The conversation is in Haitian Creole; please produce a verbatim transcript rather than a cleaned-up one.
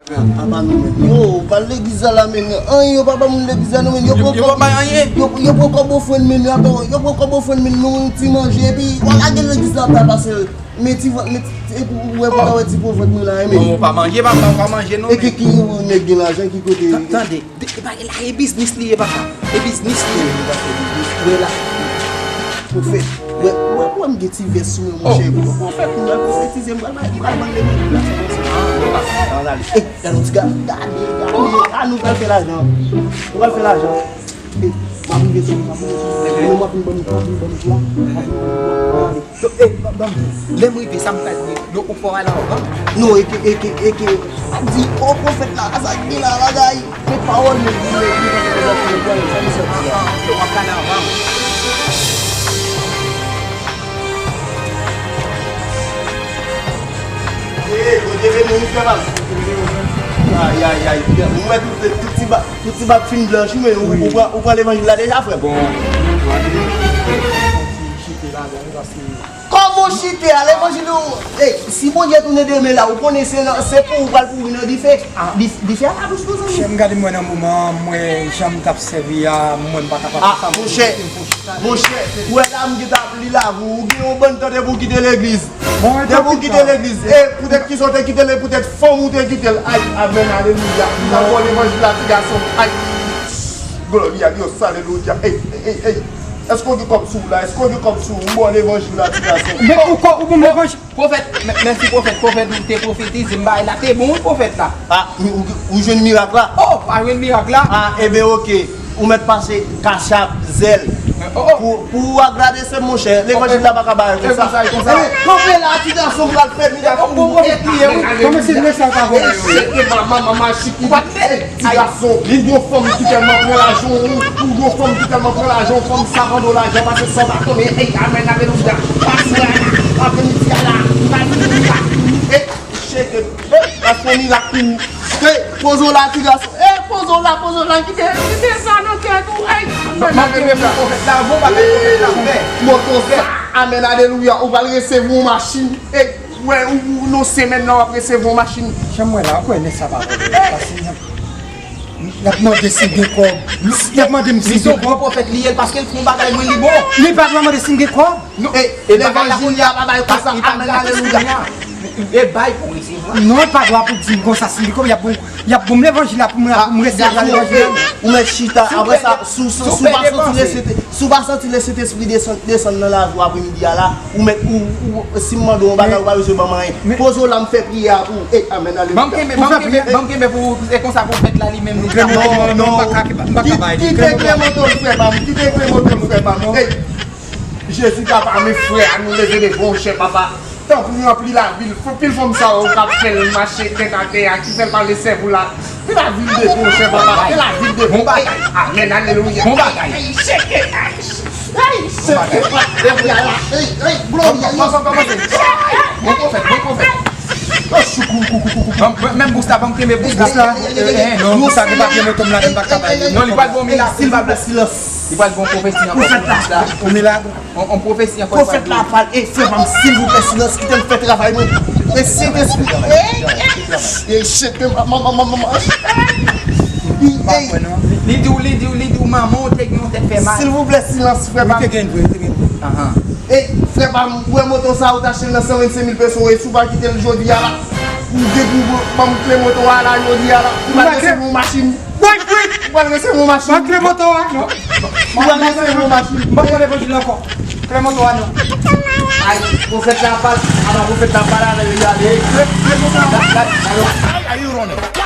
Apa nou menm. Yo, pa legliz la la, men. Anyen, yo pa ban moun legliz la, non, men. Yo pran kòb, yo, yo pran kòb ofrann, men. Yo pran kòb ofrann, men. Nou, ti manje, epi, w a lage legliz la, pa pase. Men ti vant, men ti, epi, ou wè, pou ta wè ti po vant mwen la, men. Bon, ou pa manje, papa, ou pa manje, non, men. E ki, ki nèg gen lajan, ki kote? Tande, e pa, e biznis li ye, papa. E biznis li ye. Wè la. Pwofèt. Wè, wè, wè, m gen ti vès sou mwen, monchè. Pwofèt, m pral pwofetize, m pral bay, m pral ban levanjil la. Ann ale. Ey, gade yon ti gade, gade, gade. A, nou pral fè lajan. Nou pral fè lajan. Ey, m ap rive sou, m ap rive sou. Mwen, m ap vin ban nou, m ap vin ban nou plan. M ap vin ban nou plan. Ann ale. Ey, ban, ban m di, lè m rive, sa m pral di, nou ou fò al anvan. Non, e ke, e ke, e ke, ap di, o pwofèt la, sa k gen la, bagay. Se pawòl li, li, li, li, li, li, li, li, sa li sòti la. Yo, w ap gade anvan. Ee, Bondye beni w, frè pa m. Ay, ay, ay, ou wè tout, tout ti ba, tout ti ba fin blanchi, men ou, ou pran, ou pran levanjil la deja, frè m. Bon, bon, bon. Kòman w chite a, levanjil ou, ey, si Bondye tounen demen la, ou konnen se nan, se pou ou pral pouri nan dife. Dif-, dife a pa dous non, zanmi. Chè m, gade mwen nan moman, mwen jan m t ap sèvi a, mwen m pa kapab fè sa. Monchè, monchè, ou wè la m gentan ap li lavi w, ou gen yon bann tan depi w kite legliz. Depi w kite legliz, e poutèt kisa w te kite l, e poutèt fanm ou te kite l. Ay, amèn, alelouya. M pral ba w levanjil la, ti gason. Ay, glòria Dios, alelouya. Ey, ey, ey. Èske w gen kòb sou ou la? Èske w gen kòb sou ou? M ba w levanjil la, ti gason. Men ou kò, ou ban m levanjil. Pwofèt, mè-, mèsi pwofèt, pwofèt, ou te pwofetize, m bay la, te bon, wi, pwofèt la. A, ou, ou, ou jwenn mirak la? O, pa jwenn mirak la? A, ebyen, oke. Ou mèt pase kachap, zèl. Pou, pou ou agradese, monchè, levanjil la pa ka bare konsa. Ebyen, kanpe la, ti gason, m pral fè mirak pou ou. Kòman se lè sa w ta voye yo? Cheke mama, mama, chiki. Ti gason, ou gon fanm ki tèlman pran lajan w, ou gon fanm ki tèlman pran lajan w, fanm sa mande w lajan, pase sa w pa konnen, ey, amèn, alelouya, pase, aprèmidi a la, ou pa vini, ou pa vini, ey, cheke, ey, pase yon mirak pou ou, ey, poze w la, ti gason, ey, poze w la, poze w la, kite, kite sa nan tèt ou, ey, amèn, alelouya, pwofèt la, bon bagay, pwofèt la, fè. Moto sa, amèn, alelouya, ou pral resevwa yon machin, ey, wè, ou, ou, nan semèn nan, w ap resevwa yon machin. Jan m wè la, ou kwè nèg sa pa vòlè, pase y ap Y ap mande si m gen kòb. Y ap mande m si m gen kòb. Li se yon bon pwofèt li ye, paske l fè yon bagay, mwen, li bon. Li pa dwe mande si m gen kòb. Non, e, e levanjil la pa bay konsa, amèn, alelouya. E bay pou resevwa. Non, l pa dwe pou di m konsa, si m gen kòb, y ap bon, y ap bon m levanjil la pou mwen, pou m resevwa levanjil la. Ou mèt chita, apre sa, si w, si w pa santi lè se te, si w pa santi Lèsentespri desann, desann nan lavi w aprèmidi a la, ou mèt, ou, ou, si m mande w yon bagay, ou pa bezwen ban m anyen. Poze w la, m fè priyè a pou ou. Ey, amèn, alelouya. Ban m kenbe, ban m kenbe, ban m kenbe pou ou, se konsa pwofèt la li menm li. Non, non, non. Kite Klemoto, frè pa m, kite Klemoto, frè pa m. Ey, Jezi papa, men frè a, nou leve devan w, chè papa. Tanpri, ranpli lavi l. Anpil fanm sa yo k ap fè l mache tèt atè a, ki fè l pale sèvo la. Ke lavi l devan w, chè papa. Ke lavi l devan w. Amèn, alelouya. Bon bagay. Ey, cheke, ey, ey, cheke, alelouya la. Ey, ey, glòria. Bon pwofèt, bon pwofèt. Menm bous la, ban m kenbe bous la. Non, bous la, gen papye moto m la, men m pa ka bay li. Non, li pral bon mirak. Silvouplè, silans. Li pral bon pwofesi ankò. Pwofèt la. Yon mirak. On, on pwofesi ankò. Pwofèt la pral, e frè pa m, silvouplè, silans, kite m fè travay mwen. E Sentespri, e, e, e, cheke, manman, manman, manman. Li di w, li di w, li di w, manman w te gen yon tèt fè mal. Silvouplè, silans, frè pa m. Li te gen vre, li te gen vre. Ahan. E, frè pa m, ou wè moto sa a, ou t achte l nan san vennsenk mil peso, e si w pa kite l jodi a la, ou gen pou ban m kle moto a la, jodi a la, ou pa gen sou yon machin. Woy, woy! Ou pral resevwa yon machin. Mwen kle moto a, non. Ou pral resevwa yon machin. Mwen pran levanjil ankò. Kle moto a, non. Ay, pwofèt la pa, apa pwofèt la pa la, lè li ale. Kle, kle moto a. Gad, gad, gad.